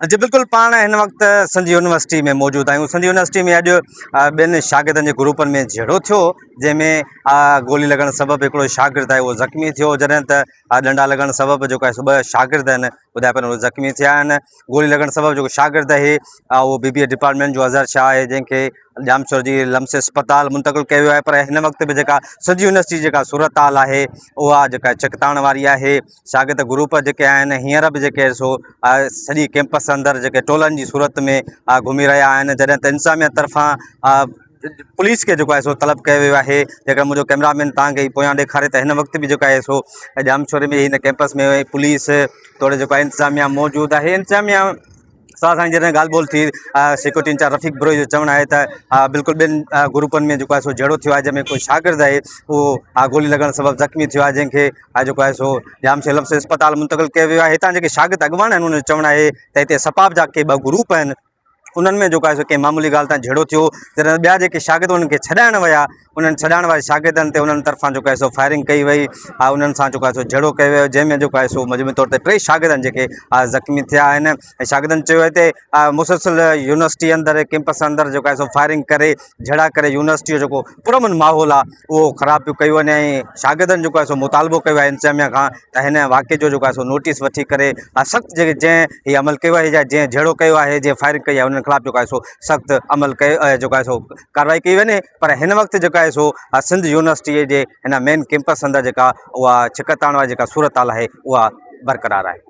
جي بلڪل پاڻ هن وقت سنڌ يونيورسٽي ۾ موجود آهيون سنڌ يونيورسٽي ۾ اڄ ٻن شاگردن جي گروپن ۾ جهيڙو ٿيو جنهن ۾ گولي لڳڻ سبب هڪڙو شاگرد آهي اهو زخمي ٿيو جڏهن ته ڏنڊا لڳڻ سبب جيڪو آهي سو ٻه شاگرد آهن ٻڌايا پيا اهي زخمي ٿيا آهن گولي لڳڻ سبب جيڪو شاگرد آهي اهو بي بي اي ڊپارٽمينٽ جو اظهر شاهه آهي جنهن کي ڄامشوري جي لمس اسپتال منتقل ڪيو ويو آهي پر هن وقت به جيڪا سنڌ يونيورسٽي جي جيڪا صورتحال آهي اها جيڪا ڇڪتاڻ واري آهي شاگرد گروپ جيڪي آهن هينئر به جيڪي سو سڄي ڪيمپس اندر جيڪي ٽولن جي صورت ۾ گهمي رهيا آهن جڏهن ته انتظاميا طرفان پوليس کي جيڪو آهي سو طلب ڪيو ويو آهي جيڪڏهن منهنجو ڪئميرا مين توهان کي پويان ڏيکاري ته هن وقت به جيڪو آهي سو ڄامشوري ۾ هن ڪيمپس ۾ پوليس توڙي جيڪو آهي انتظاميا موجود آهي انتظاميا سان اسان جي جڏهن ڳالهه ٻولهه ٿي سيڪيورٽي انچارج رفيق بروهي جو چوڻ آهي ته بلڪل ٻن گروپن ۾ جيڪو آهي سو جهيڙو ٿيو آهي جنهن ۾ ڪو شاگرد آهي اهو گولي لڳڻ سبب زخمي ٿيو آهي جنهن کي جيڪو آهي سو ڄام سيلم سي اسپتال منتقل ڪيو ويو آهي هتان جيڪي شاگرد اڳواڻ آهن انهن جو چوڻ آهي ته هتي سپاب جا ڪي ٻه گروپ آهن انهن ۾ جيڪو آهي سو ڪنهن معمولي ڳالهه تان جهيڙو ٿيو جڏهن ٻيا جيڪي شاگرد انهن کي ڇڏائڻ ويا انهن ڇڏائڻ واري شاگردن تي انهن طرفان جيڪو آهي سو فائرنگ ڪئي وئي ۽ انهن سان جيڪو آهي سو جهيڙو ڪيو ويو جنهن ۾ جيڪو آهي سو مجموعي طور تي ٽي شاگردن جيڪي زخمي ٿيا آهن ۽ شاگردن چيو آهي ته مسلسل يونيورسٽي اندر ڪيمپس اندر جيڪو آهي سو فائرنگ ڪري جهيڙا ڪري يونيورسٽي جو جيڪو پرامن ماحول آهي اهو خراب پيو ڪيو وڃي ۽ شاگردن جيڪو آهي سو مطالبو ڪيو آهي انتظاميا کان ته هن واقعي جو جيڪو آهي سو نوٽيس وٺي ڪري سخت جيڪي جنهن هي عمل ڪيو آهي يا جنهن جهيڙو ڪيو آهي جنهن فائرنگ ڪئي آهي انهن خلاف جيڪو آهي سو سخت عمل ڪيو جيڪو آهي سو ڪارروائي ڪئي وڃي پر هن وقت جيڪو آهي سو سنڌ يونيورسٽيء جي هن مين ڪيمپس اندر جيڪا اها ڇڪتاڻ واري جيڪا صورتحال آهي اها برقرار آهي.